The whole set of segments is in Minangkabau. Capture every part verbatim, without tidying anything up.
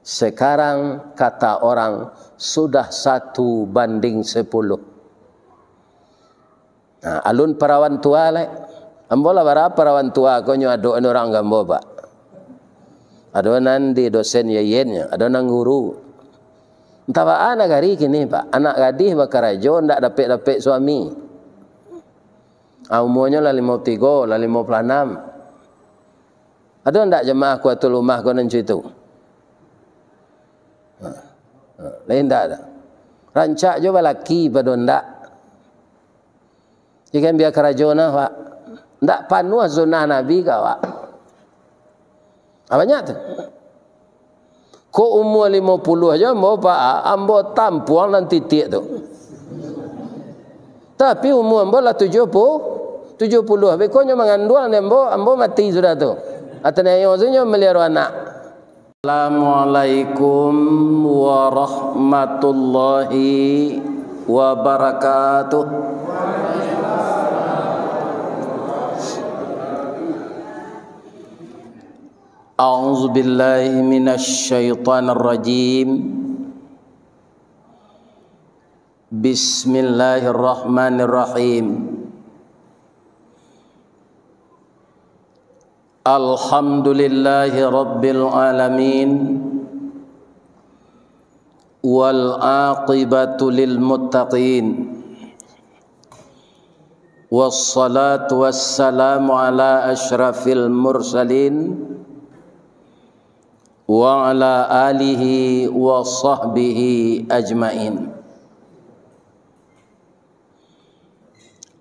Sekarang, kata orang, sudah satu banding sepuluh. Nah, alun parawan tua lai. Ambo lah bara parawan tua ko nyo ado urang ka ambo, Pak. Ado nan di dosen Y Y N nyo, ado nan guru. Antah baa nagari kini, Pak. Anak gadih bakarajo, ndak dapek-dapek suami. Ah, umuanyo lah limo tigo, lah limo puluah anam. Ado ndak jamaah Kuatul Ummah ko nan cuitu? Ha. Ha. Lain ndak ado. Rancak jo balaki pado ndak. Ikan bia karajo nah, Pak. Ndak panuah sunnah Nabi ka, Pak. Ah, banyak tu. Ko umua limo puluah aja ambo, Pak, ambo tampuang nan titiak tu. Tapi umua ambo lah tujuah puluah, tujuah puluah. Beko nyo manganduang dek ambo, ambo mati sudah tu. Atau nyo tu nyo maliaro anak. Assalamualaikum warahmatullahi wabarakatuh. A'udzubillahi minasyaitonirrajim. Bismillahirrahmanirrahim. Alhamdulillahi rabbil alamin. Wal aqibatu lil muttaqin. Wassalatu wassalamu ala asyrafil mursalin wa ala alihi wa sahbihi ajmain.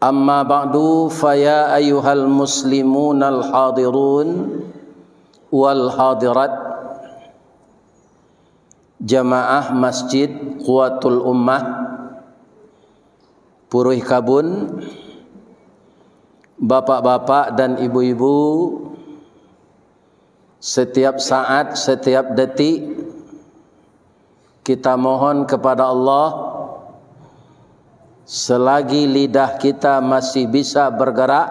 Amma ba'du, fa ya ayyuhal muslimunal hadirun wal hadirat, jamaah Masjid Quwwatul Ummah, Puruih Kabun, bapak-bapak dan ibu-ibu, setiap saat, setiap detik, kita mohon kepada Allah, selagi lidah kita masih bisa bergerak,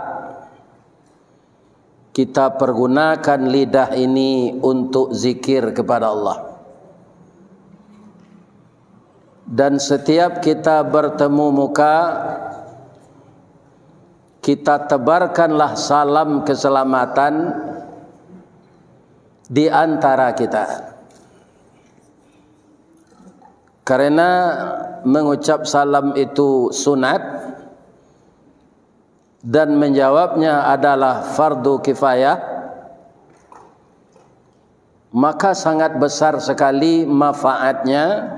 kita pergunakan lidah ini untuk zikir kepada Allah. Dan setiap kita bertemu muka, kita tebarkanlah salam keselamatan di antara kita. Karena mengucap salam itu sunat, dan menjawabnya adalah fardu kifayah, maka sangat besar sekali manfaatnya,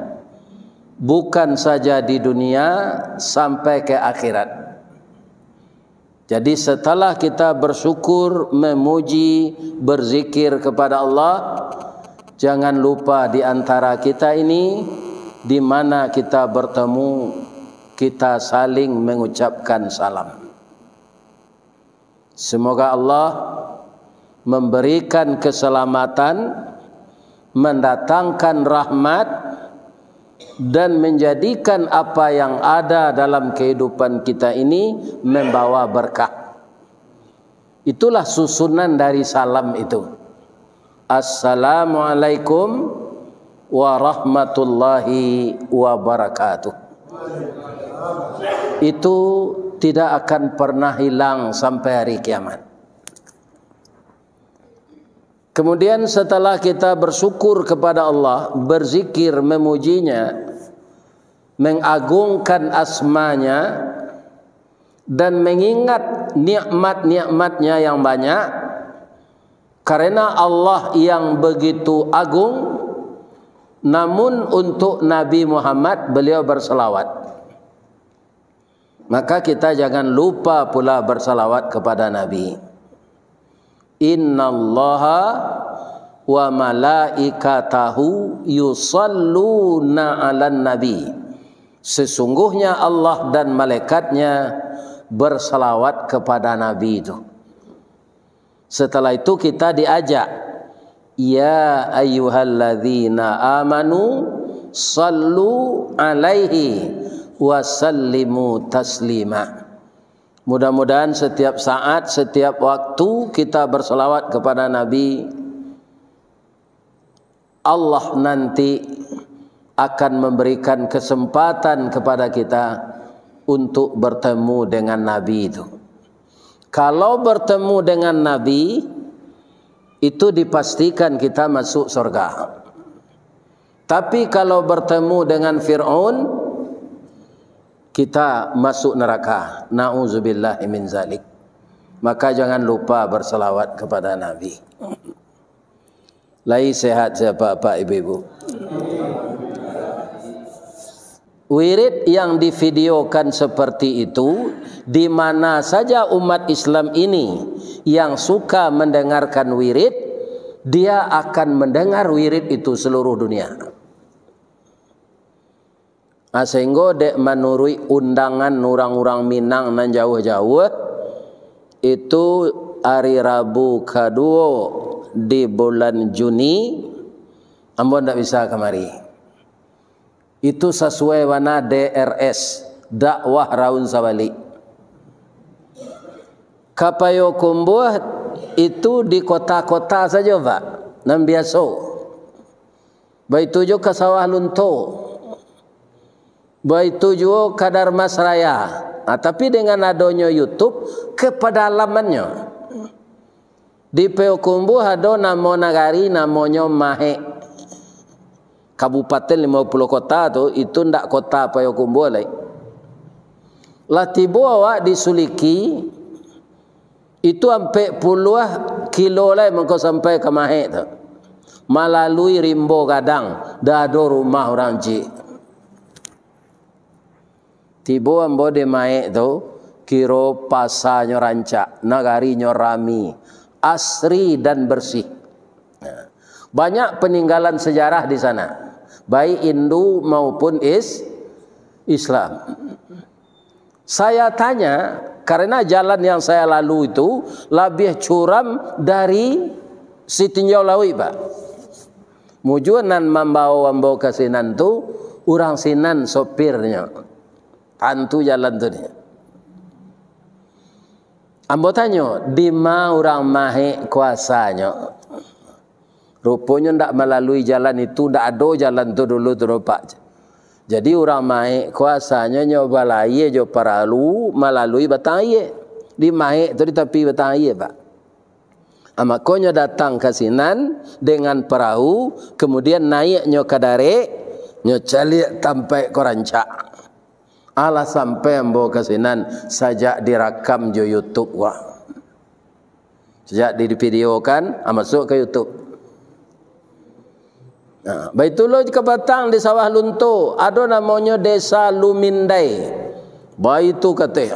bukan saja di dunia, sampai ke akhirat. Jadi, setelah kita bersyukur, memuji, berzikir kepada Allah, jangan lupa di antara kita ini, di mana kita bertemu, kita saling mengucapkan salam. Semoga Allah memberikan keselamatan, mendatangkan rahmat, dan menjadikan apa yang ada dalam kehidupan kita ini membawa berkah. Itulah susunan dari salam itu. Assalamualaikum warahmatullahi wabarakatuh. Itu tidak akan pernah hilang sampai hari kiamat. Kemudian, setelah kita bersyukur kepada Allah, berzikir, memujinya, mengagungkan asmanya, dan mengingat nikmat-nikmatnya yang banyak, karena Allah yang begitu agung, namun untuk Nabi Muhammad, beliau berselawat. Maka kita jangan lupa pula bersalawat kepada Nabi. Innallaha wa malaikatahu yusalluna 'alan nabi. Sesungguhnya Allah dan malaikatnya bersalawat kepada Nabi itu. Setelah itu kita diajak, "Ya ayyuhalladzina amanu sallu alaihi wa sallimu taslima." Mudah-mudahan setiap saat, setiap waktu kita bersalawat kepada Nabi. Allah nanti akan memberikan kesempatan kepada kita untuk bertemu dengan Nabi itu. Kalau bertemu dengan Nabi, itu dipastikan kita masuk surga. Tapi kalau bertemu dengan Fir'aun, kita masuk neraka. Na'udzubillahi min zalik. Maka jangan lupa berselawat kepada Nabi. Lai sehat sia, Bapak, Ibu-ibu? Wirid yang divideokan seperti itu, di mana saja umat Islam ini yang suka mendengarkan wirid, dia akan mendengar wirid itu seluruh dunia. Ah, sahinggo dek manuruik undangan urang-urang Minang nan jauah-jauah, itu ari Rabu kaduo di bulan Juni, ambo ndak bisa kamari. Itu sasuai bana D R S, dakwah raun sabalik. Ka Payokumbuah itu di kota-kota sajo, Pak, nan biaso. Baitu juo ka Sawah Lunto. Baitu juo ka Dharmasraya. Ah, tapi dengan adonyo YouTube, kepadalamannya. Di Payokumbuah ado namo nagari, namonyo Mahek. Kabupaten Limo Puluah Kota tu, itu ndak kota Payokumbuah lai. Lah tibo awak di Suliki, itu ampek puluah kilo lai mangko sampai ka Mahek tu. Malalui Rimbo Gadang, dah ado rumah urang ciek. Tibo ambo di Mahek tu, kiro pasanyo rancak, nagarinyo rami, asri dan bersih. Nah, banyak peninggalan sejarah di sana, baik Hindu maupun is-, Islam. Saya tanya, karena jalan yang saya lalu itu labiah curam dari Sitinjau Lauik, Pak. Mujua nan mambawa ambo ka sinan tu, urang sinan sopirnyo. Tantu jalan tu ni. Ambo tanyo, "Dima urang Mahek kuasanyo?" Ruponyo ndak malalui jalan itu, ndak ado jalan tu dulu tu, Pak. Jadi, urang Mahek kuasanyo nyo balayia jo parahu malalui batang aia. Di Mahek tu, di tapi batang aia, Pak. Ah, makonyo datang ka sinan dengan parahu, kemudian naiaknyo ka darek, nyo caliak tampaik ko rancak. Alah sampai ambo ka sinan, sajak dirakam jo YouTube, wah. Sajak di, divideokan, ah, masuk ka YouTube. Nah, baitu lo ka patang di Sawah Lunto, ado namonyo Desa Lumindai. Baitu kateh.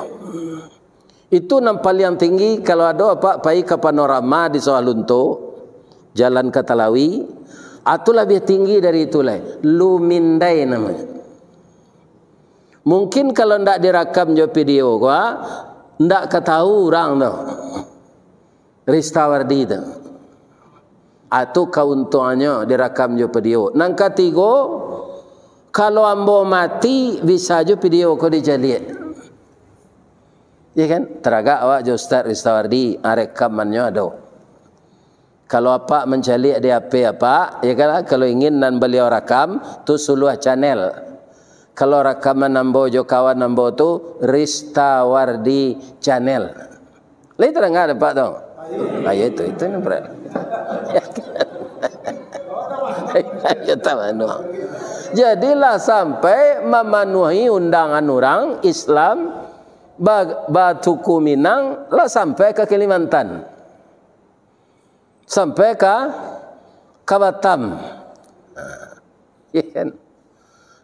Itu nan paliang tinggi, kalau ado apak pai ka Panorama di Sawah Lunto, jalan ka Talawi, ah, tu labiah tinggi dari itu lai. Lumindai namonyo. Mungkin kalau ndak dirakam jo video ko, ah, ndak ka tahu urang tu. Ristawardi tu. Ah, tu kauntuangannyo dirakam jo video. Nan katigo, kalau ambo mati, bisa jo video ko dicaliak. Iya kan? Taragak awak jo Ustaz Ristawardi, ah, rekamannyo ado. Kalau apak mancaliak di H P apak, ya kan, kalau ingin nan baliau rakam, tu suluah channel. Kalau rakaman ambo jo kawan ambo tu, Ristawardi Channel. Lai tadanga dek apak tu? Ah, ya itu, itu ni berat. Ya, tak anu. Jadi lah sampai mamanuahi undangan urang Islam ba-, basuku Minang, lah sampai ka Kalimantan. Sampai ka, ka Batam. Iya kan?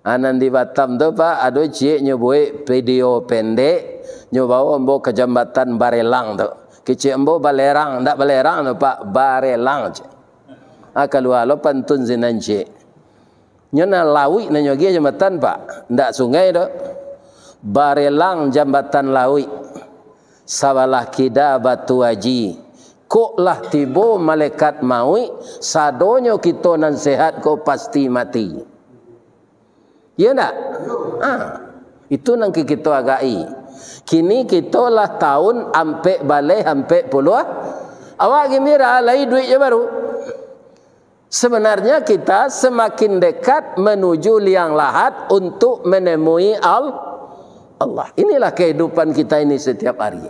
Ah, nan di Batam tu, Pak, ado ciek nyo buek video pendek, nyo bawa ambo ka jambatan Barelang tu. Kecek ambo Balerang, ndak Balerang tu, Pak, Barelang, cek. Ah, kalua lo pantun sinan, cek. Nyo nan lauik nan nyo agiah jambatan, Pak. Ndak sungai doh. Barelang jambatan lauik. Sabalah kida Batu Aji. Kok lah tibo malaikat mauik, sadonyo kito nan sehat ko pasti mati. Iyo ndak? Ah, itu nan ki-, kito agak-i. Kini kito lah taun ampek baleh ampek puluah. Awak gembira, lai duik jo baru. Sebenarnya kita semakin dekat menuju liang lahat untuk menemui Al-, Allah. Inilah kehidupan kita ini setiap hari.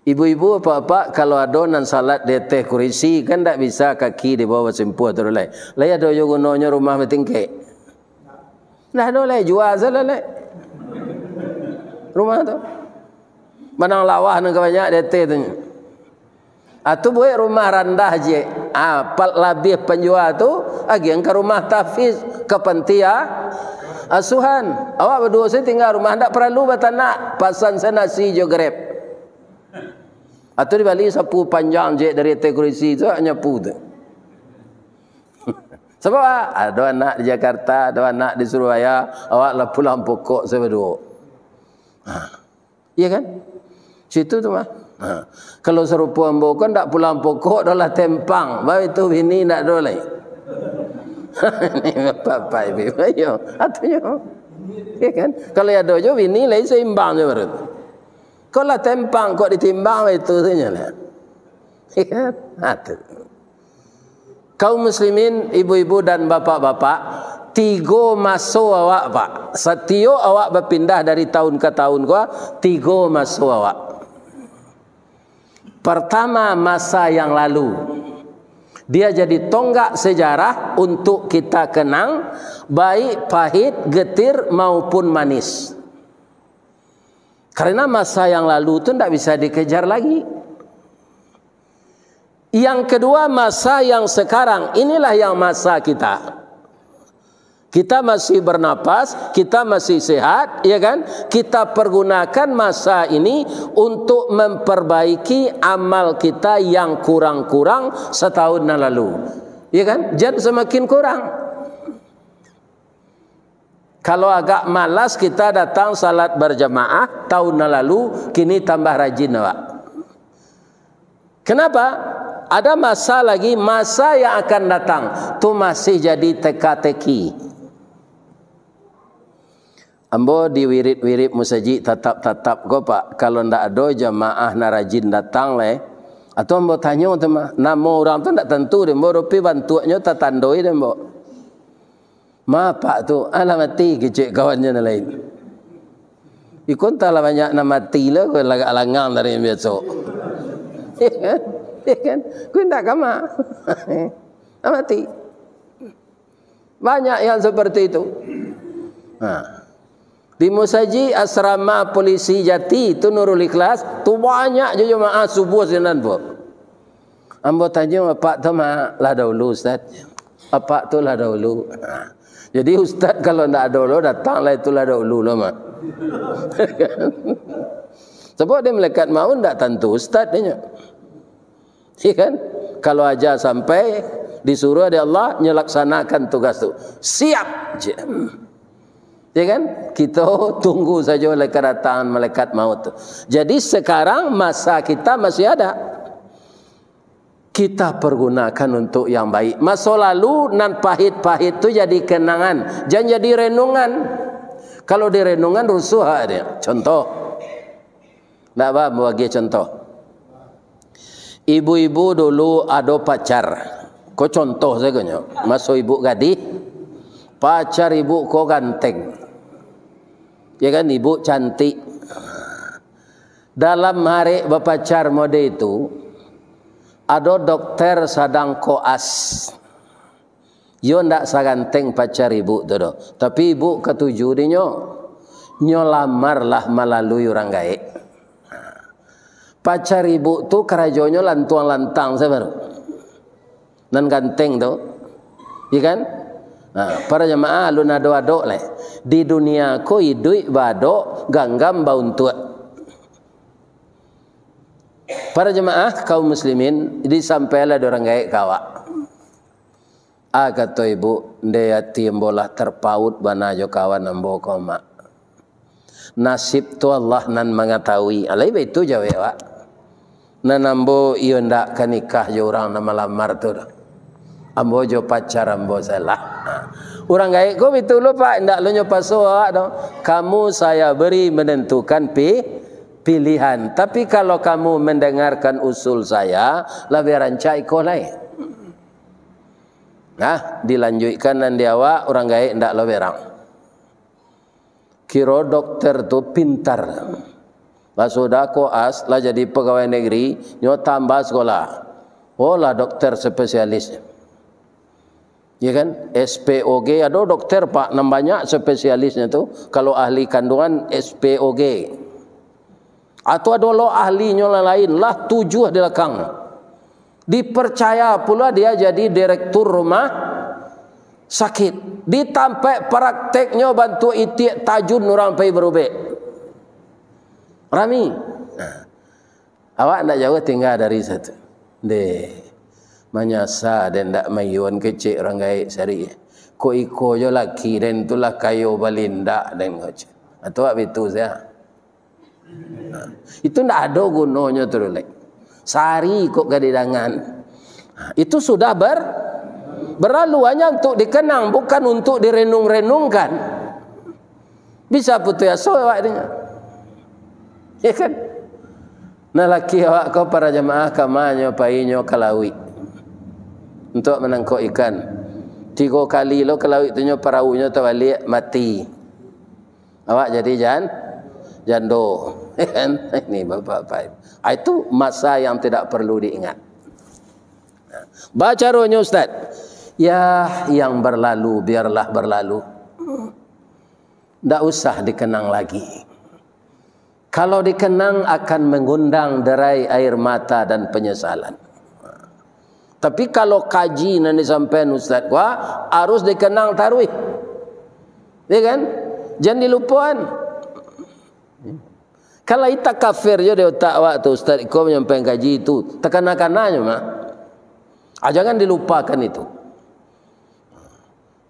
Ibu-ibu, apak-apak, kalau ado nan salat di ateh kurisi, kan ndak bisa kaki di bawah basimpuah tu lai. Lai ado jo gunonyo rumah batingkek. Ndak ado lai, jua sajo lai. Rumah tu. Manang lawah nan ka banyak di ateh tu. Ah, tu buek rumah randah je. Ah, pal-, labiah panjua tu, agiah ka rumah tahfiz, ka panti a-, asuhan. Awak baduo se tingga rumah, ndak paralu batanak, pasan se nasi jo Grab. Atau dibali sapu panjang je dari ateh kurisi tu, nyapu tu. Sabab, ah, ado anak di Jakarta, ado anak di Surabaya, awak lah pulang pokok se baduo. Ha. Iya kan? Situ tu mah. Ha. Kalau sarupo ambo kan ndak pulang pokok doh, lah tempang. Baru itu bini ndak ado lai. Ini bapak-bapak ibu, ayo, atunyo. Iya kan? Kalau ado jo bini lai seimbang jo baru tu. Kok lah tempang, kok ditimbang, itu sajo lah. Iya kan? Ha, tu. Kaum muslimin, ibu-ibu dan bapak-bapak, tigo maso awak, Pak. Satiok awak bapindah dari tahun ka tahun ko, tigo maso awak. Pertama, masa yang lalu. Dia jadi tonggak sejarah untuk kita kenang, baik pahit, getir, maupun manis. Karena masa yang lalu tu ndak bisa dikejar lagi. Yang kedua, masa yang sekarang. Inilah yang masa kita. Kita masih bernapas, kita masih sehat, ya kan? Kita pergunakan masa ini untuk memperbaiki amal kita yang kurang-kurang setahun yang lalu. Ya kan? Jan semakin kurang. Kalau agak malas kita datang salat berjamaah tahun yang lalu, kini tambah rajin awak. Kenapa? Ada masa lagi, masa yang akan datang, tu masih jadi teka-teki. Ambo di wirid-wirid musajik tatap-tatap ko, Pak, kalau ndak ado jamaah nan rajin datang lai, atau ambo tanyo tu mah, namo urang tu ndak tantu dek ambo, tapi bantuaknyo tatandoi dek ambo. Ma apak tu, alah mati kecek kawannyo nan lain. Iko antahlah banyak nan mati lah, ko lagak langang dari yang biaso. Ya kan? Ya kan? Ko indak kama. Lah mati. Banyak yang seperti itu. Ha. Di musajik asrama polisi Jati tu, Nurul Ikhlas, tu banyak jo jamaah subuah sinan, Bu. Ambo tanyo, "Apak tu ma lah dahulu, Ustaz?" "Apak tu lah dahulu." Nah, jadi ustaz kalau ndak ado lo, datang lah itu lah dahulu lo, Mak. Sebab di malaikat maut ndak tantu ustaz dia nyo. Iya kan? Kalau aja sampai disuruh dek Allah, nyo laksanakan tugas tu. Siap je. Ya kan? Kita tunggu saja oleh kedatangan malaikat maut tu. Jadi sekarang masa kita masih ada. Kita pergunakan untuk yang baik. Masa lalu nan pahit-pahit tu jadi kenangan, jan jadi renungan. Kalau direnungan rusuh awak dia. Contoh. Ndak ba, bagi contoh. Ibu-ibu dulu ado pacar. Ko contoh sajo nyo. Maso ibu gadih, pacar ibu ko ganteng. Ya kan, ibu cantik. Dalam hari bapacar mode itu, ado dokter sadang koas. Yo ndak saganteng pacar ibu tu doh, tapi ibu katuju dinyo. Nyo lamarlah malalui urang gaek. Pacar ibu tu karajonyo lantuang lantang sabaru. Nan ganteng tu. Iya kan? Nah, para jamaah alun ado adok lai. Di dunia ko iduik baadok, ganggam bauntuak. Para jamaah kaum muslimin, disampailah dek urang gaek ka awak. Ah, kato ibu, ndeh ati ambo lah tarpaut bana jo kawan ambo ko, Mak. Nasib tu Allah nan mangatahui. Alai baitu jawek awak. Nan ambo iyo ndak ka nikah jo urang nan malamar tu doh. Ambo jo pacar ambo salah. Urang gaek ko baitu lo, Pak, ndak lo nyo paso awak doh. Kamu saya beri menentukan pi-, pilihan. Tapi kalau kamu mendengarkan usul saya, labiah rancak iko lai. Nah, dilanjuikkan nan di awak, urang gaek ndak lo berang. Kiro dokter tu pintar. Lah sudah koas, lah jadi pegawai negeri, nyo tambah sekolah. Oh lah dokter spesialis. Ya kan? S P O G, ado dokter, Pak, nan banyak spesialisnyo tu. Kalau ahli kandungan, S P O G. Atau ado lo ahlinyo lah lain, lah tujuah di lakang. Dipercaya pula dia jadi direktur rumah sakit. Di tampek prakteknyo bantuak itiak tajun urang pai barubek. Rami. Nah, awak ndak jauah tingga dari situ. Deh, manyasa den ndak mayuan kecek urang gaek sari. Kok iko jo laki den tu lah kayo balindak den ko cek. Atau awak bitu sia. Nah, itu ndak ado gunonyo tu, Lek. Sari kok ka didangan. Nah, itu sudah ber-, berlalu, hanya untuk dikenang, bukan untuk direnung-renungkan. Bisa putuih aso awak dengan. Ya kan? Nah, laki awak ko para jamaah kamanyo painyo ka lauik. Untuk manangkok ikan. Tigo kali lo ka lauik tu nyo paraunyo tabaliak mati. Awak jadi jan-, jando. Ini bapak-bapak. Ah, itu masa yang tidak perlu diingat. Bacaronyo, Ustaz. Ya, yang berlalu, biarlah berlalu. Ndak usah dikenang lagi. Kalau dikenang, akan mengundang derai air mata dan penyesalan. Tapi kalau kaji nan disampaikan Ustaz ko, harus dikenang taruih. Ya kan? Jan dilupoan. Kalau ita kafir jo di otak awak tu, Ustaz ko manyampaikan kaji tu, takana-kananyo mah. Ah, jangan dilupakan itu.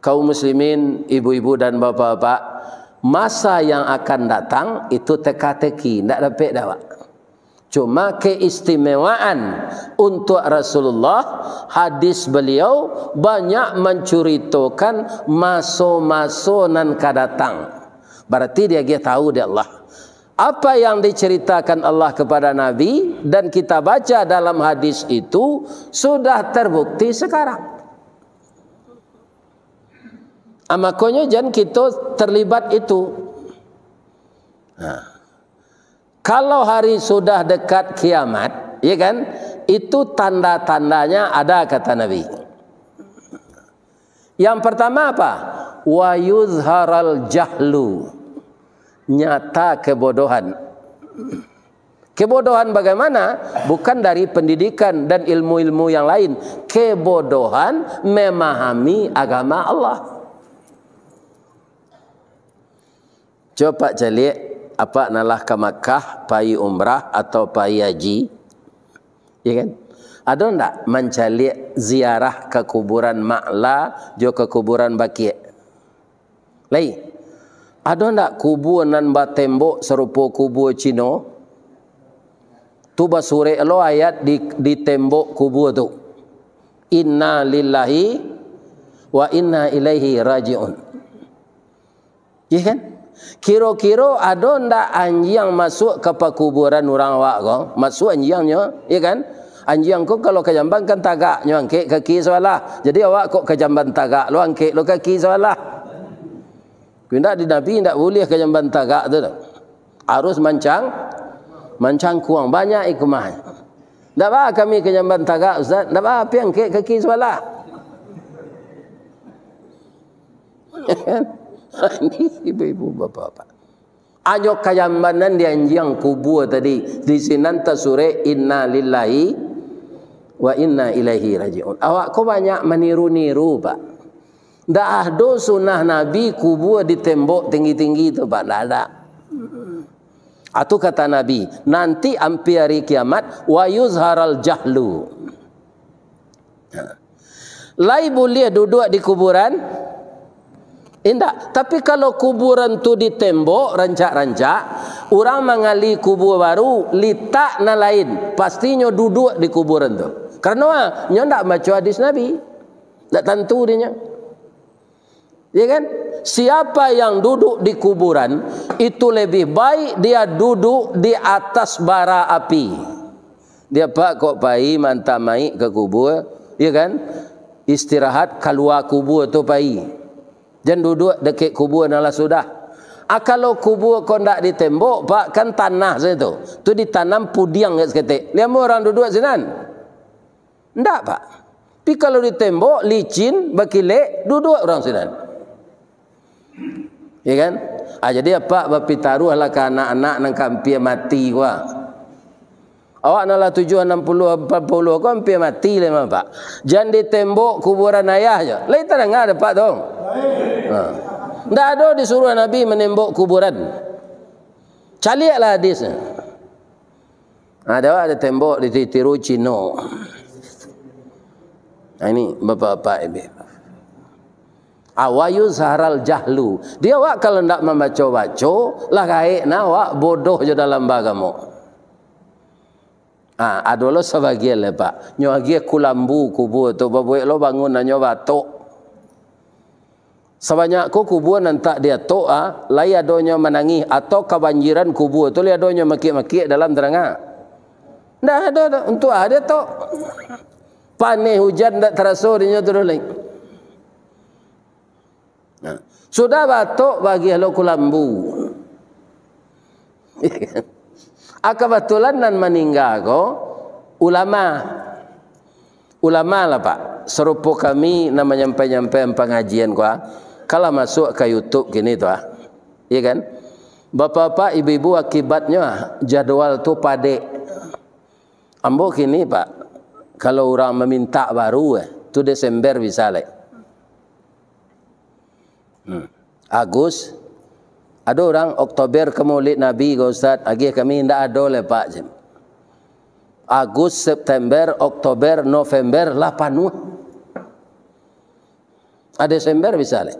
Kaum muslimin, ibu-ibu dan bapak-bapak, masa yang akan datang itu teka-teki, ndak dapek dawak. Cuma keistimewaan untuk Rasulullah, hadis beliau banyak mencuritakan maso-maso nan ka datang. Berarti diagiah tahu dek Allah. Apa yang diceritakan Allah kepada Nabi dan kita baca dalam hadis itu sudah terbukti sekarang. Ah, makonyo jan kito terlibat itu. Nah, kalau hari sudah dekat kiamat, ya kan, itu tanda-tandanya ada, kata Nabi. Yang pertama apa? Wa yuzharal jahlu. Nyata kebodohan. Kebodohan bagaimana? Bukan dari pendidikan dan ilmu-ilmu yang lain. Kebodohan memahami agama Allah. Coba caliak, apak nan lah ka Makkah, pai umrah atau pai haji, ya kan? Ado ndak mancaliak ziarah ka kuburan Ma'la jo ka kuburan Baqi'? Lai, ado ndak kubua nan batembok sarupo kubua Cino? Tu basurek lo ayat di, di tembok kubua tu, "Inna lillahi wa inna ilaihi raji'un." Iya kan? Kiro-kiro ado ndak anjiang masuak ka pakuburan urang awak ko? Masuak anjiangnyo, iya kan? Anjiang ko kalau ka jamban kan tagak, nyo angkek kaki sabalah. Jadi awak kok ka jamban tagak lo, angkek lo kaki sabalah. Indak, di Nabi indak buliah ka jamban tagak tu doh. Harus mancang-, mancangkuang. Banyak hikmah. Ndak ba kami ka jamban tagak, Ustaz. Ndak ba, pi angkek kaki sabalah. Ini ibu-ibu, bapak-bapak. Anyo ka jamban nan di anjiang kubua tadi, di sinan tasurek, "Inna lillahi wa inna ilaihi raji'un." Awak ko banyak maniru-niru, Pak. Ndak ado sunnah Nabi kubua di tembok tinggi-tinggi tu, Pak. Ndak ada. Atu kata Nabi, nanti ampia hari kiamat, "Wa yuzharal jahlu." Lai buliah duduak di kuburan? Indak. Tapi kalau kuburan tu ditembok rancak-rancak, urang mangali kubua baru, litak nan lain, pastinyo duduak di kuburan tu. Karano, ah, nyo ndak baco hadis Nabi. Ndak tantu dinyo. Ya kan? Siapa yang duduk di kuburan, itu lebih baik dia duduk di atas bara api. Dia pak kok pai manta maik ka kubua, ya kan? Istirahat kalua kubua tu pai. Jan duduak dakek kubua nan lah sudah. Ah, kalau kubua ko ndak ditembok, Pak, kan tanah sajo tu. Tu ditanam pudiang saketek. Lai amuah urang duduak sinan? Ndak, Pak. Tapi kalau ditembok, licin, bakilek, duduak urang sinan. Ya kan? Ah, jadi apak bapitaruahlah ka anak-anak nan ka ampia mati ko. Awak nan lah tujuah, anam puluah, ampek puluah ko ampia mati lai mah, Pak. Jan ditembok kuburan ayah jo. Lai tadanga dek apak tu? Ha. Ndak ado disuruah Nabi manembok kuburan. Caliaklah hadisnyo. Nah, di awak ado tembok ditiru Cino. Nah, ini bapak-bapak ibu. Awayu zaharal jahlu. Di awak kalau ndak mambaco-baco, lah gaek nah awak bodoh jo dalam baagamo. Ah, ado lo sabagian lai, Pak. Nyo agiah kulambu kubua tu, babuek lo bangunan nyo baatok. Sabanyak ko kubua nan tak diatok, ah, lai adonyo manangih, atau kabanjiran kubua tu lai adonyo makiak-makiak dalam tadanga? Ndak ado doh, untuak ah diatok. Paneh hujan ndak taraso dinyo tu doh lai. Nah, sudah baatok, baagiah lo kulambu. Ah, kabatulan nan maningga ko ulama. Ulama lah, Pak. Sarupo kami nan manyampai-nyampai pangajian ko, ah, kalau masuak ka YouTube kini tu, ah. Iya kan? Bapak-bapak, ibu-ibu, akibatnyo, ah, jadwal tu padek. Ambo kini, Pak, kalau urang mamintak baru, eh, tu Desember bisa lai. Hmm. Agus, ado urang Oktober ka Maulid Nabi ko, Ustaz, agiah kami, ndak ado lai, Pak, jan. Agus, September, Oktober, November lah panuah. Ah, Desember bisa lai.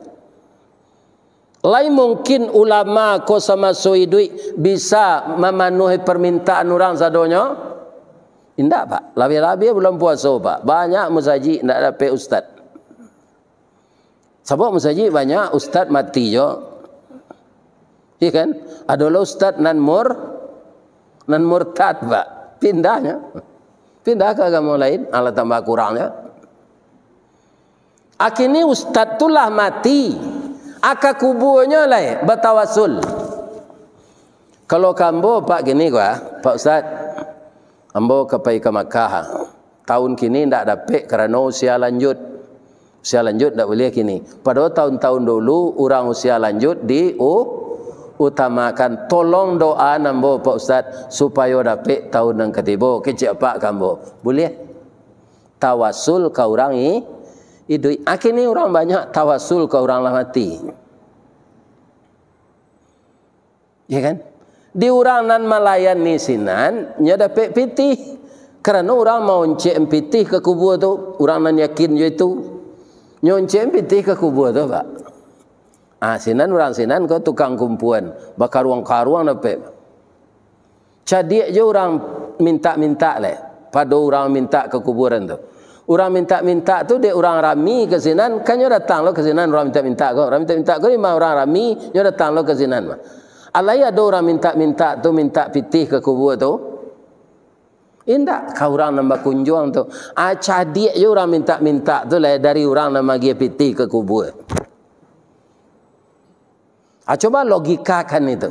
Lai mungkin ulama ko samaso iduik bisa mamanuahi parmintaan urang sadonyo? Indak, Pak. Labiah-labiah bulan puaso, Pak. Banyak musajik indak dapek ustaz. Sabab musajik banyak, ustaz mati jo. Iya kan? Ado lo ustaz nan mur-, nan murtad, Pak. Pindahnyo. Pindah ka agamo lain, alah tambah kurangnyo. Akini ustaz tu lah mati. Aka kubuanyo lai batawasul. Kalau ka ambo, Pak, gini ko, ah, Pak Ustaz, ambo ka pai ka Makkah. Tahun kini ndak dapek karano usia lanjut. Usia lanjut ndak buliah kini. Pado tahun-tahun dulu, urang usia lanjut di u-, utamakan. Tolong doaan ambo, Pak Ustaz, supayo dapek tahun nan katibo. Kecek Apak ka ambo. Buliah. Tawasul ka urang i-, iduik. Akini urang banyak tawasul ka urang lah mati. Ya kan? Di urang nan malayani sinan, nyo dapek pitih. Karano urang maoncek pitih ka kubua tu, urang nan yakin jo itu. Nyo oncek pitih ka kubua tu, Pak. Ah, sinan urang sinan ko tukang kumpuan, bakaruang-karuang dapek. Cadiak jo urang mintak-mintak lai, pado urang mintak ka kuburan tu. Urang mintak-mintak tu dek urang rami ka sinan, kan nyo datang lo ka sinan urang mintak-mintak ko. Urang mintak-mintak ko dek urang rami, nyo datang lo ka sinan mah. Alai ado urang mintak-mintak tu mintak pitih ka kubua tu? Indak, ka urang nan bakunjuang tu. Ah, cadiak jo urang mintak-mintak tu lai dari urang nan magiah pitih ka kubua. Ah, coba logikakan itu.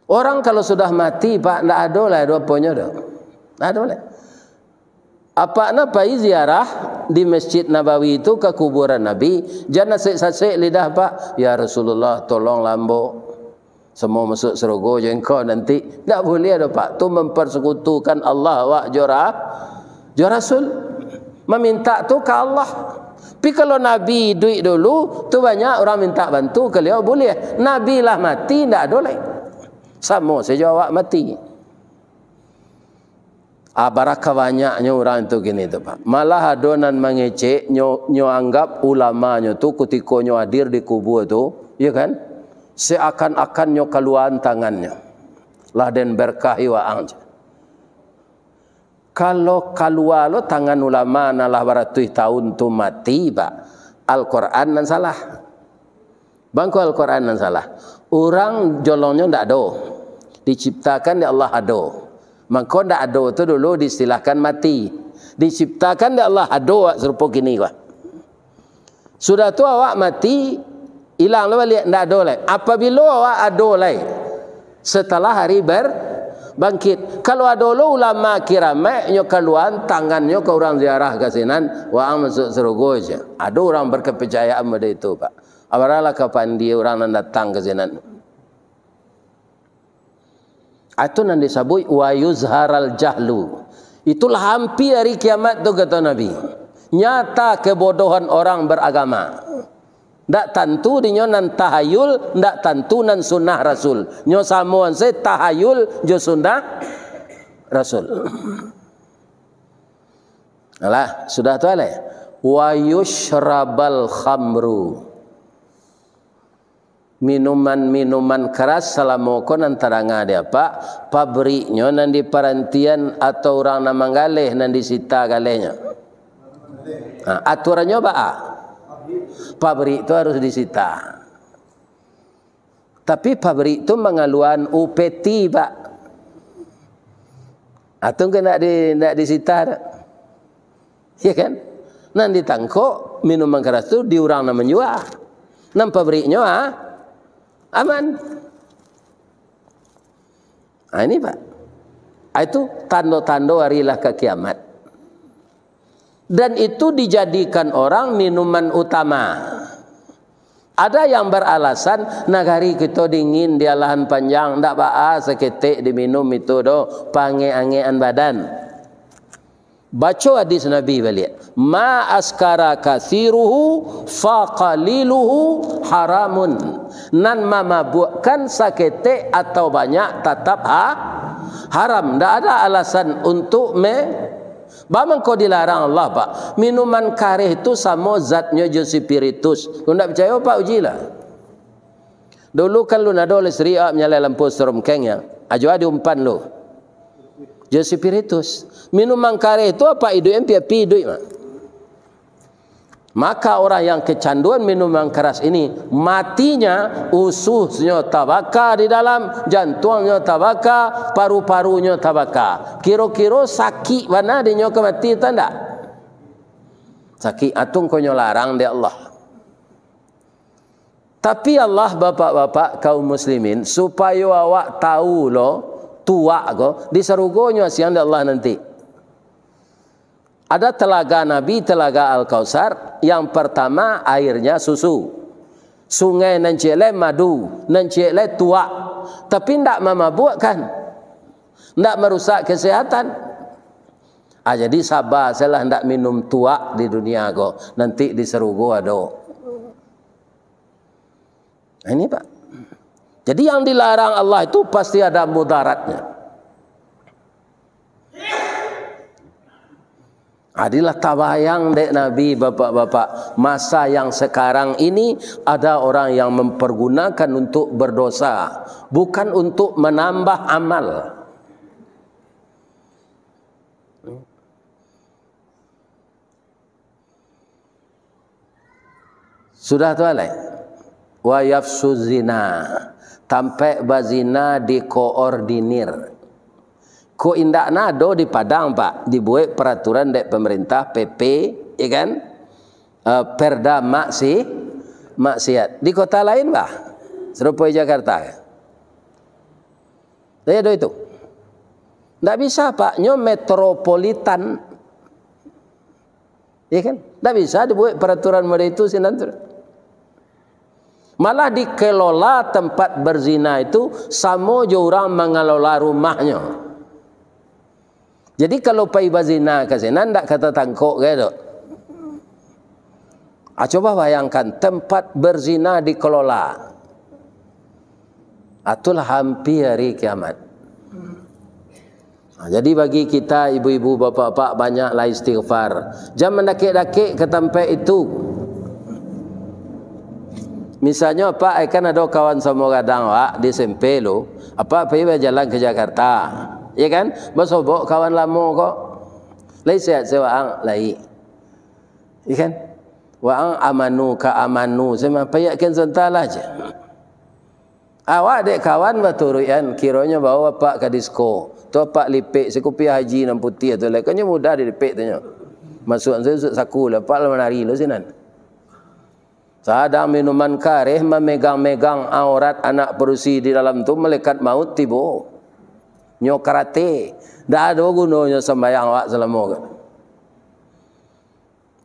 Orang kalau sudah mati, Pak, ndak ado lai ado aponyo doh. Ndak ado lai. Apak nah pai ziarah di Masjid Nabawi tu ka kuburan Nabi, jan asek-sasek lidah, Pak. "Ya Rasulullah, tolonglah ambo. Samo masuak sarugo jo engkau nanti." Ndak buliah doh, Pak. Tu mamparsekutukan Allah awak jo ra-, jo Rasul. Mamintak tu ka Allah. Tapi kalau Nabi iduik dulu, tu banyak urang mintak bantu ka baliau, buliah. Nabi lah mati, ndak ado lai. Samo sajo awak mati. Ah, barakah banyaknyo urang tu kini tu, Pak. Malah ado nan mangecek, nyo, nyo anggap ulamanyo tu kutiko nyo hadir di kubua tu, iyo kan? Seakan-akan nyo kaluaan tangannyo. Lah den berkahi waang. Kalau kalua lo tangan ulama nan lah baratuih taun tu mati, Pak, Al-Quran nan salah. Bangko Al-Quran nan salah. Urang jolongnyo ndak ado. Diciptakan dek Allah ado. Mangko ndak ado tu dulu diistilahkan mati. Diciptakan dek Allah ado awak sarupo kini ko. Sudah tu awak mati, ilang lo baliak, ndak ado lai. Apabilo awak ado lai? Setelah hari ber-, bangkit. Kalau ado lo ulama kiramaik, nyo kaluaan tangannyo ka urang ziarah ka sinan, waang masuak sarugo se. Ado urang berkepercayaan model itu, Pak. Abarahlah ka pandie urang nan datang ka sinan. Itu nan disabuik wa yuzharal jahlu. Itulah ampia hari kiamat tu, kato Nabi. Nyata kebodohan orang beragama. Ndak tantu dinyo nan tahayul, ndak tantu nan sunnah Rasul. Nyo samoan se tahayul jo sunnah Rasul. Alah, sudah tu alai. Wa yushrabal khamru. Minuman-minuman keras salamo ko nan tadanga di apak, pabriknyo nan di parantian atau urang nan manggaleh nan disita galehnyo? Ha, aturannyo baa? Pabrik tu harus disita. Tapi pabrik tu mangaluan upeti, Pak. Atau ke nak di, nak disita tu? Ya kan? Nan ditangkok minuman keras tu di urang nan manjua. Nan pabriknyo, ah, aman. Ah, ini, Pak. Ah, itu tando-tando hari lah ka kiamat. Dan itu dijadikan orang minuman utama. Ada yang beralasan, nagari kito dingin di alahan panjang, ndak baa saketek diminum itu doh, paangek-angekan badan. Baco hadis Nabi baliak. Ma askara kasiruhu faqaliluhu haramun. Nan mamabuakkan saketek atau banyak tatap ha-, haram. Ndak ada alasan untuk me-, bamangko dilarang Allah, Pak. Minuman kareh tu samo zatnyo jo spiritus. Kok ndak picayo, Pak, ujilah. Dulu kan lun ado listrik, ah, manyalai lampu stromkeng ya. Ajo diumpan lu. Jo spiritus. Minuman kareh tu apak iduik, ampia-ampia iduik, Mak. Maka orang yang kecanduan minuman keras ini, matinya ususnyo tabaka di dalam, jantuangnyo tabaka, paru-parunyo tabaka. Kiro-kiro sakik bana dinyo ka mati, tau ndak? Sakik, atun konyo larang dek Allah. Tapi Allah, bapak-bapak, kaum muslimin, supayo awak tahu lo, tuak ko, di sarugonyo asiang dek Allah nanti. Ada telaga Nabi, Telaga Al-Kautsar, yang pertama airnya susu. Sungai nan ciek lai madu, nan ciek lai tuak. Tapi ndak mamabuakkan. Ndak marusak kesehatan. Ah, jadi saba salah ndak minum tuak di dunia ko. Nanti di sarugo ado. Nah, ini, Pak. Jadi, yang dilarang Allah itu pasti ada mudaratnya. Adilah tabayang dek Nabi, bapak-bapak, masa yang sekarang ini ada orang yang mempergunakan untuk berdosa, bukan untuk menambah amal. Sudah tu alai. Wa yafsu zina. Tampek bazina dikoordinir. Ko indak nado di Padang, Pak, dibuek peraturan dek pemerintah, P P, ya kan? Eh, perda maksi-, maksiat. Di kota lain, bah? Serupo Jakarta. Saya ado itu. Ndak bisa, Pak. Nyo metropolitan. Iya kan? Ndak bisa dibuek peraturan model itu sinan tu. Malah dikelola tempat berzina itu samo jo urang mangelola rumahnyo. Jadi, kalau pai bazina ka sinan, ndak ka tatangkok gai tu. Ah, coba bayangkan, tempat berzina dikelola. Ah, itulah ampia hari kiamat. Ah, jadi, bagi kita ibu-ibu, bapak-bapak, banyaklah istighfar. Jan mandakek-dakek ka tampek itu. Misalnyo, Pak, eh, kan ado kawan samo gadang, Pak, di S M P lu. Apak pai bajalan ka Jakarta. Ya kan? Basobok kawan lamo ko. Lai sehat se waang? Lai. Ya kan? Waang amanu ka amanu se mah, paiakkan sabanta lah je. Awak dek kawan baturuikan, kironyo bawa apak ka disko. Tu apak lipek si kupiah haji nan putiah tu, lai kan nyo mudah dilipek tu nyo. Masuak saku lah, apak lah manari lo sinan. Sadang minuman kareh mamegang-megang aurat anak padusi di dalam tu, malaikat maut tibo. Nyo karate. Ndak ado gunonyo sambayang awak salamo ko.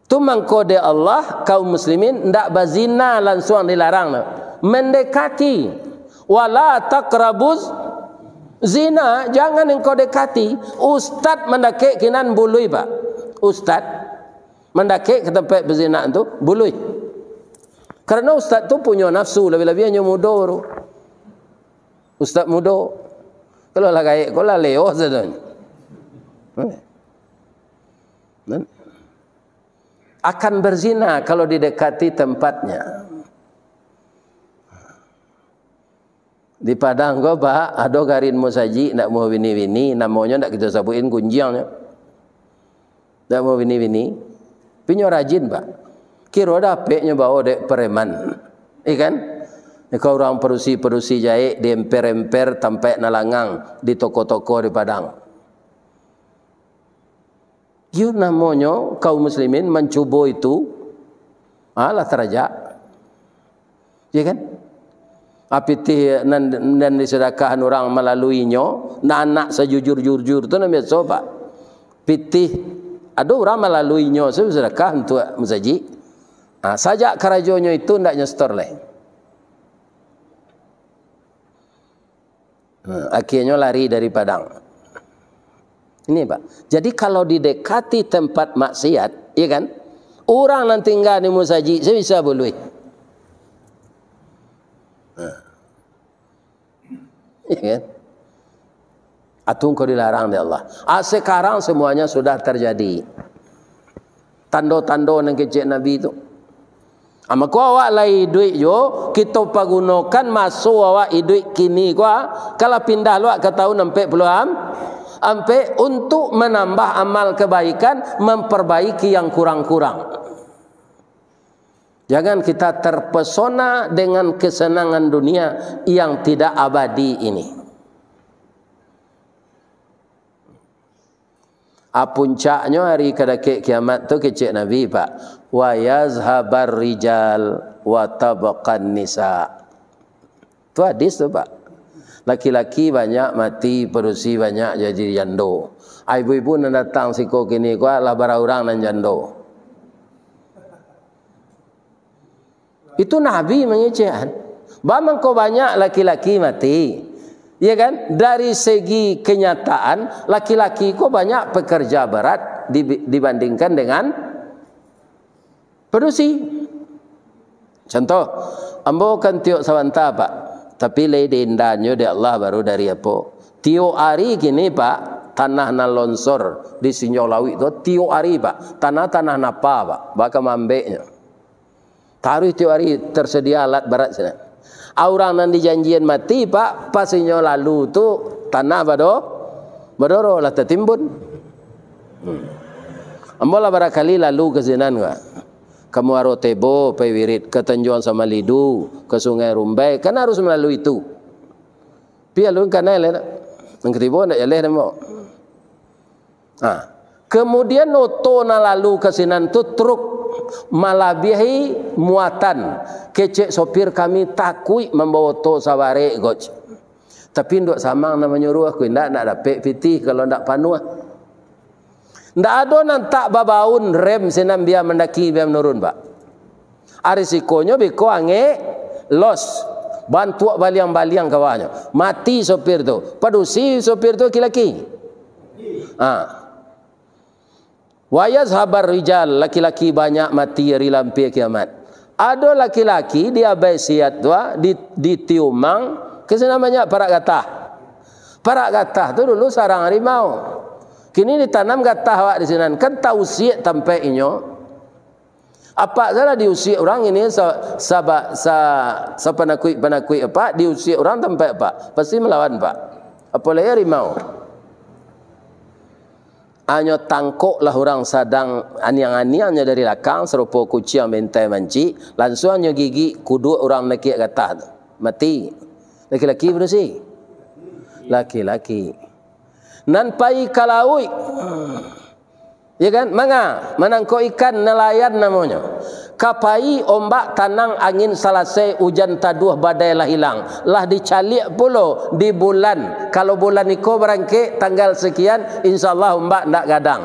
Tu mangko dek Allah, kaum muslimin ndak bazina lansuang dilarang tu. Mendekati. Wala taqrabuz zina, jangan engkau dekati. Ustaz mandakek kinan buluih, Pak. Ustaz mandakek ka tampek bazina tu buluih. Karano ustaz tu punyo nafsu, labiah-labiah nyo mudo tu. Ustaz mudo. Kalau lah gaek ko lah leo sadonyo. Kan? Akan berzina kalau didekati tempatnya. Di Padang ko, Pak, ado garin musajik ndak mau bini-bini, namonyo ndak kito sabuikin, gunjiang nyo. Ndak mau bini-bini. Tapi nyo rajin, Pak. Kiro dapek nyo bao dek preman. Iya kan? Iko urang padusi-padusi jaek diemper-emper tampek nan langang di toko-toko di Padang. Iyo namonyo kaum muslimin mancubo itu, ah, lah tarajak. Iya kan? Ah, pitih nan, nan disadakahan urang malaluinyo, nan anak sajujur-jujur tu nan biaso, Pak. Pitih, ado urang malaluinyo, sadakah untuak musajik. Ah, sajak karajonyo itu ndak nyo setor lai. Hmm, akhirnyo lari dari Padang. Ini, Pak. Jadi, kalau didekati tempat maksiat, iya kan? Urang nan tingga di musajik, sabisa buluih. Nah. Iya kan? Atau engkau dilarang dek Allah. Ah, sekarang semuanya sudah terjadi. Tando-tando nan kecek Nabi tu. Ah, mako awak lai iduik jo, kito pagunokan maso awak iduik kini ko, ah, kalau pindah luak ka tahun ampek puluah am-, ampek, untuk menambah amal kebaikan, memperbaiki yang kurang-kurang. Jangan kita terpesona dengan kesenangan dunia yang tidak abadi ini. A, puncaknyo hari kadakek kiamat tu, kecek Nabi, Pak, "Wa yazhabar rijal wa tabaqan nisa." Tu hadis tu, Pak. Laki-laki banyak mati, padusi banyak jadi jando. A, ibu-ibu nan datang siko kini ko lah bara urang nan jando. Itu Nabi mangecek. Ba mangko banyak laki-laki mati. Ya kan? Dari segi kenyataan, laki-laki ko banyak pekerja berat di-, dibandingkan dengan padusi. Contoh, ambo kan tiok sabanta, Pak. Tapi lai diindannyo dek Allah baru dari apo. Tiok ari kini, Pak, tanah nan lonsor di Sinjau Lauik tu, tiok ari, Pak. Tanah-tanah napa, Pak. Baka mambeknyo. Taruih tiok ari tersedia alat barat sinan. A, urang nan dijanjian mati, Pak, pas inyo lalu tu tanah bado-, badoro lah tatimbun. Hmm. Ambo lah barakali lalu ka sinan, Pak. Ka Muaro Tebo, pai wirid, ka Tanjuang Samalidu, ka Sungai Rumbai, kan harus malalui itu. Pi alun kanai lai nak. Nan katibo ndak jaleh namo. Ha. Kemudian oto nan lalu ka sinan tu truk malabiahi muatan. Kecek sopir kami takuik mambawa oto sabarek ko. Tapi induak samang nan manyuruah, ku indak, ndak dapek pitih kalau ndak panuah. Ndak ado nan tak babaun rem sinan bia mandaki, bia manurun, Pak. A, risikonyo beko angek, los, bantuak baliang-baliang kawahnyo. Mati sopir tu. Padusi sopir tu laki-laki. Ha. Wa yazhabar rijal, laki-laki banyak mati ari lampia kiamat. Ado laki-laki di Abai Siat tu, ah, di, di Tiumang, ka sinan banyak parak gatah. Parak gatah tu dulu sarang harimau. Kini ditanam gatah awak di sinan, kan tausiak tampek inyo. Apak salah diusiak urang ini sa-, saba-, sa-, sapanakuik-panakuik apak, diusiak urang tampek apak, pasti malawan, Pak. Apolai harimau. Anyo tangkoklah urang sadang aniang-aniangnyo dari lakang, sarupo kuciang baintai mancik, lansuang nyo gigik kuduak urang nakiak gatah tu. Mati. Laki-laki padusi? Laki-laki. Nan pai ka lauik. Ya kan? Manga, manangkok ikan, nalayan namonyo. Ka pai ombak tanang, angin salasai, ujan taduah, badai lah ilang. Lah dicaliak pulo di bulan. Kalau bulan iko barangkek tanggal sekian, insya Allah ombak ndak gadang.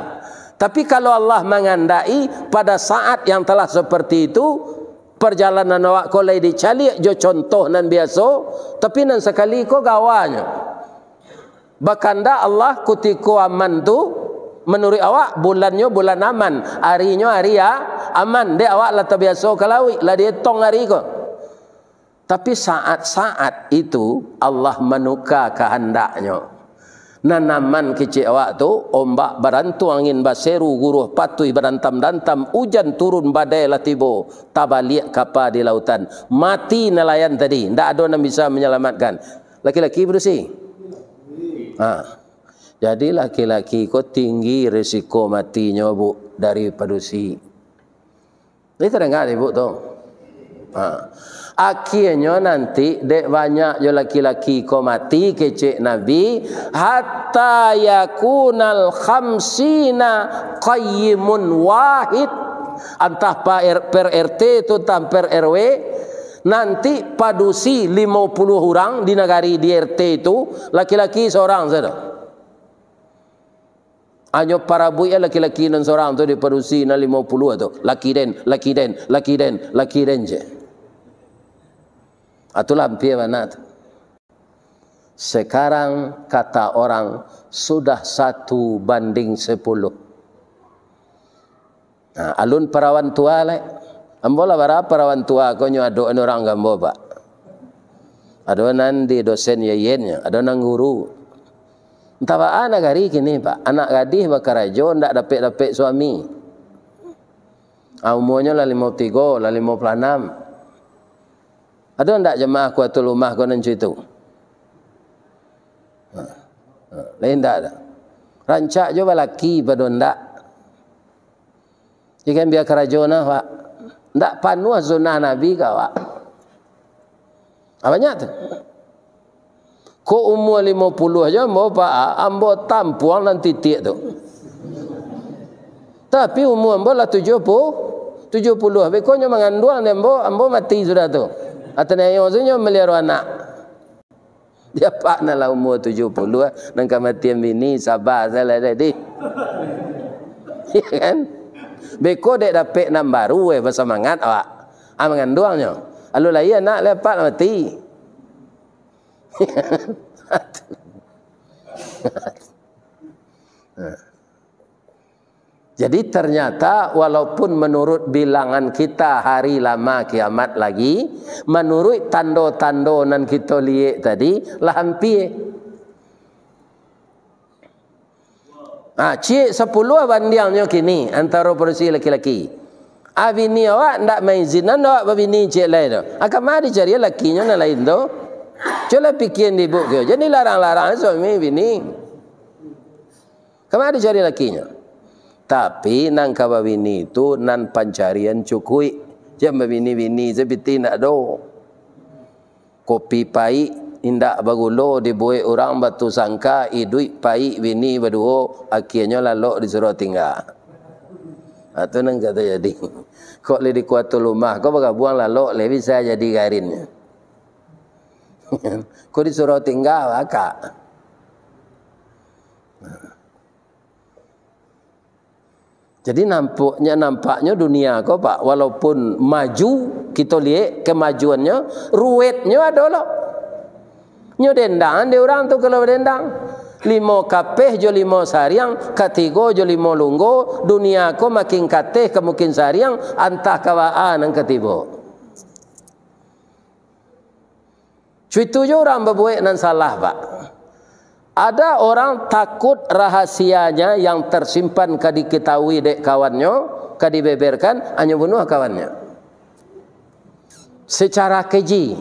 Tapi kalau Allah mangandaki, pada saat yang telah seperti itu, perjalanan awak ko lai dicaliak jo contoh nan biaso, tapi nan sakali ko gawanyo. Bakandak Allah kutiko aman tu, manuruik awak, bulannyo bulan aman, arinyo ari a-, aman, dek awak lah tabiaso ka lauik, lah dietong ari ko. Tapi saat-saat itu, Allah manuka kahandaknyo. Nan aman kecek awak tu, ombak barantuang, angin baseru, guruah patuih badantam-dantam, ujan turun, badai lah tibo, tabaliak kapa di lautan. Mati nalayan tadi, ndak ado nan bisa manyalamatkan. Laki-laki padusi. Ha. Jadi laki-laki ko tinggi risiko matinyo, Bu, dari padusi. Jadi tadanga, Ibu, tu. Ha. Akhianyo nanti dek banyak jo laki-laki ko mati, kecek Nabi, "Hatta yakunal khamsina qayyimun wahid." Antah pa R-, per R T tu, antah per R W, nanti padusi limo puluah urang di nagari, di R T tu, laki-laki sorang sajo. Hanyo parabuik laki-laki nan sorang tu di padusi nan limo puluah tu. Laki den, laki den, laki den, laki den je. Atulah ampia bana tu. Sekarang kata orang sudah satu banding sepuluh. Nah, alun parawan tua lai. Ambo lah bara parawan tua ko nyo adok urang ka ambo, Pak. Ado nan di dosen Y Y N nyo, ado nan guru. Antah baa nagari kini, Pak. Anak gadih bakarajo, ndak dapek-dapek suami. Ah, umuanyo lah limo tigo, lah limo puluah anam. Ado ndak jamaah Kuatul Umah ko nan cuitu? Ha, ha, lain ndak ado. Rancak jo balaki pado ndak. Ikan bia karajo nah, Pak. Ndak panuah sunnah Nabi ka awak. Ah, banyak tu. Ko umua limo puluah jo ambo, Pak, ambo tampuang nan titiak tu. Tapi umua ambo lah tujuah puluah, tujuah puluah. Beko nyo manganduang dek ambo, ambo mati sudah tu. Atau nyo tu nyo maliaro anak. Di apak nan lah umua tujuah puluah, nan kamatian bini, saba salah deh, dih. Ya kan? Beko dek dapek nan baru, eh, basamangat awak. Ah, manganduangnyo. Alun lai anak, lai apak lah mati. Jadi, ternyata walaupun menurut bilangan kita hari lama kiamat lagi, menurut tando-tando nan kito liek tadi, lah ampia. Ha, ciek sapuluah bandiangnyo kini antaro padusi laki-laki. Ah, bini awak ndak maizinan awak babini ciek lai tu. Ah, kama dicari lakinyo nan lain tu? Cubolah pikia dek ibu ko. Jadi larang-larang suami bini. Kama dicari lakinyo? Tapi nan ka babini tu nan pancarian cukuik. Jan babini-bini se pitih ndak ado. Kopi paik, indak bagulo, dibuek urang batusangka, iduik paik bini baduo, akianyo lalok disuruah tingga. Ha, tu nan ka tajadi. Kok lai di Kuatul Umah, kok bagabuang lalok, lai bisa jadi garinnyo. Kok disuruah tingga, bakak. Jadi, nampaknyo, nampaknyo dunia ko, Pak, walaupun maju, kito liek kemajuannyo, ruwetnyo ado lo. Nyo dendangan dek urang tu kalau badendang. Limo kapeh jo limo sariang, katigo jo limo lunggo, dunia ko makin kateh ka makin sariang, antah ka baa nan ka tibo. Cuitu jo urang babuek nan salah, Pak. Ada orang takut rahasianya yang tersimpan ka diketahui dek kawannyo, ka dibeberkan, anyo bunuah kawannyo. Secara keji,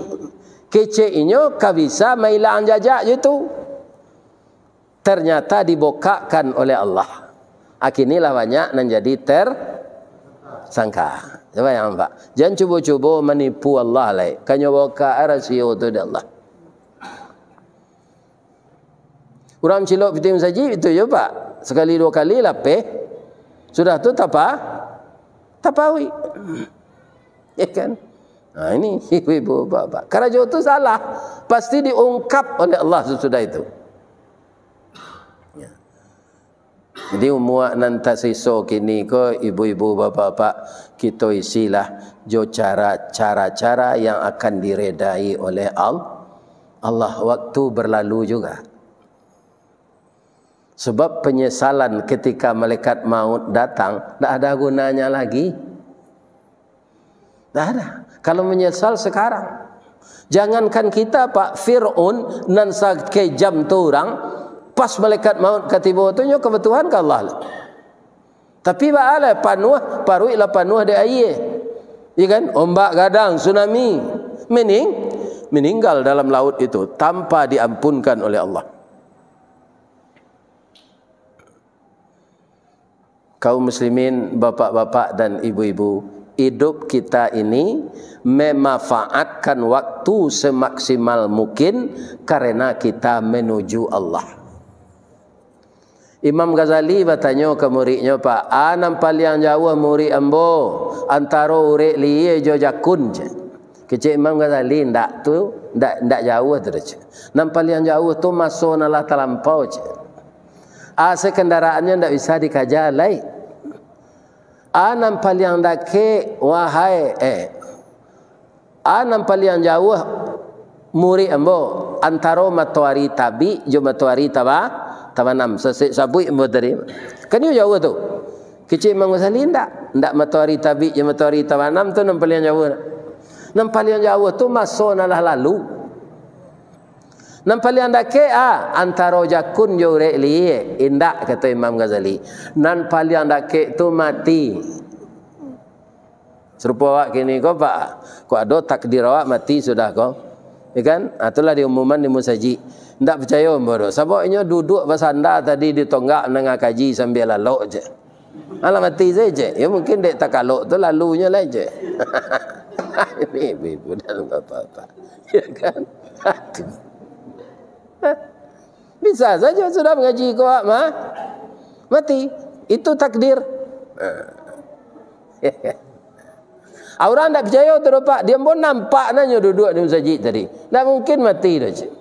kecek inyo ka bisa mailang jajak jo itu. Ternyata dibokakkan oleh Allah. Akinilah banyak nan jadi tersangka. Cubo yang nampak. Jan cubo-cubo manipu Allah lai. Kanyo bokak rasio tu dek Allah. Urang cilok pitih musajik itu jo, Pak. Sakali duo kali lapeh. Sudah tu tapa-, tapauik. Ya kan? Nah, ini ibu-ibu, bapak-bapak. Karajo tu salah. Pasti diungkap oleh Allah sesudah itu. Ya. Jadi, umua nan tasiso kini ko, ibu-ibu, bapak-bapak, kito isilah jo cara, cara-cara yang akan diredai oleh Al-, Allah. Waktu berlalu juga. Sebab penyesalan ketika malaikat maut datang, ndak ada gunanya lagi. Ndak ada. Kalau menyesal sekarang, jangankan kita, Pak, Fir'aun nan sakejam tu urang, pas malaikat maut ka tibo tu, nyo ka batuhan ka Allah. Tapi baa lah, panuah, paruik lah panuah dek aia. Ya kan? Ombak gadang, tsunami. Mening-, meninggal dalam laut itu tanpa diampunkan oleh Allah. Kaum muslimin, bapak-bapak dan ibu-ibu, hidup kita ini memanfaatkan waktu semaksimal mungkin karena kita menuju Allah. Imam Ghazali batanyo ka muridnyo, "Pak, a nan paliang jauah murid ambo, antaro urek lihia jo jakun," cek. Kecek Imam Ghazali, "Ndak tu, ndak, ndak jauah tu doh," cek. "Nan paliang jauah tu maso nan lah talampau," cek. "A, se kendaraannyo ndak bisa dikaja lai. A nan paliang dakek, wahai, eh, a nan paliang jauah murid ambo, antaro matoari tabik jo matoari taba-, tabanam." Sasek sabuik ambo tadi. Kan iyo jauah tu. Kecek Imam Ghazali, "Ndak. Ndak matoari tabik jo matoari tabanam tu nan paliang jauah. Nan paliang jauah tu maso nan lah lalu. Nan paliang dakek, a, antaro jakun jo urek lihia." "Indak," kato Imam Ghazali. "Nan paliang dakek tu mati." Sarupo awak kini ko, Pak. Kok ado takdir awak mati sudah ko. Ya kan? Ah, itulah diumuman di musajik. Ndak picayo ambo tu. Sabab inyo duduak basanda tadi di tonggak mandanga kaji sambia lalok je. Alah mati saja. Ya mungkin dek takalok tu lalunyo lah je. Ini ibu-ibu dan bapak-bapak. Ya kan? Aduh. Bisa saja sudah mangaji ko awak mah. Mati. Itu takdir. Ah, urang ndak picayo tu doh, Pak. Di ambo nampak nyo duduak di musajik tadi. Ndak mungkin mati doh, cik.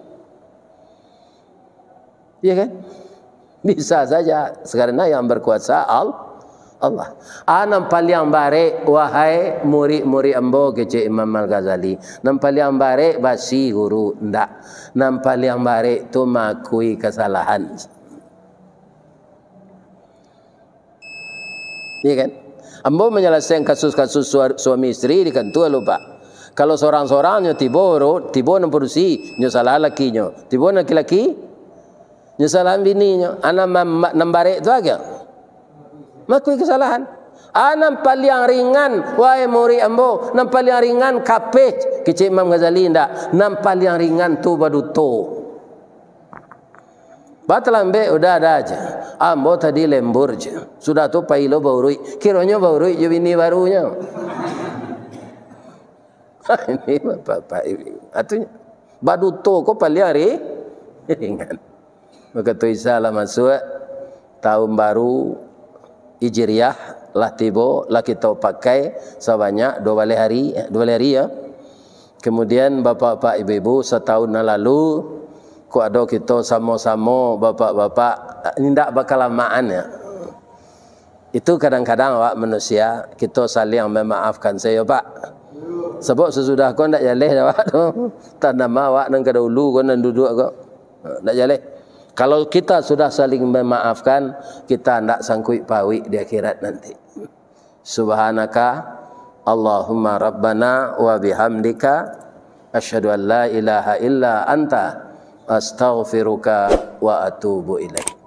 Iya kan? Bisa saja, karena yang berkuasa Al-, Allah. A nan paliang barek, wahai murid-murid ambo, kecek Imam Al-Ghazali. Nan paliang barek basi guru, ndak. Nan paliang barek tu maakui kasalahan. Iya kan? Ambo manyalasaikan kasus-kasus sua-, suami isteri di kantua lo, Pak. Kalau sorang-sorang nyo tibo, ro-, tibo nan padusi, nyo salah lakinyo. Tibo nan laki-laki, nyo salah bininyo. A nan ma-, ma-, nan barek tu aja. Maakui kasalahan. A nan paliang ringan, wahai murid ambo, nan paliang ringan kapeh, kecek Imam Ghazali ndak. Nan paliang ringan tu baduto. Batalambek udah ada aja. Ambo tadi lembur je. Sudah tu pai lo bauruik. Kironyo bauruik jo bini barunyo. Ini bapak-bapak ini. Artinya, baduto ko paliang ri-, ringan. Wakatu Isa lah masuak, tahun baru Hijriah lah tibo, lah kito pakai sabanyak dua baleh hari, dua baleh hari ya. Kemudian, bapak-bapak, ibu-ibu, satahun nan lalu, kok ado kito samo-samo, bapak-bapak, indak bakalamaan, ya. Itu kadang-kadang awak manusia, kito saling mamaafkan sajo, Pak. Sabab sasudah ko ndak jaleh awak tu. Tah nama awak nan ka dahulu ko, nan duduak ko. Ndak jaleh. Kalau kita sudah saling memaafkan, kita ndak sangkuik pauik di akhirat nanti. Subhanaka Allahumma Rabbana wa bihamdika, asyhadu an la ilaha illa anta, astaghfiruka wa atubu ilaik.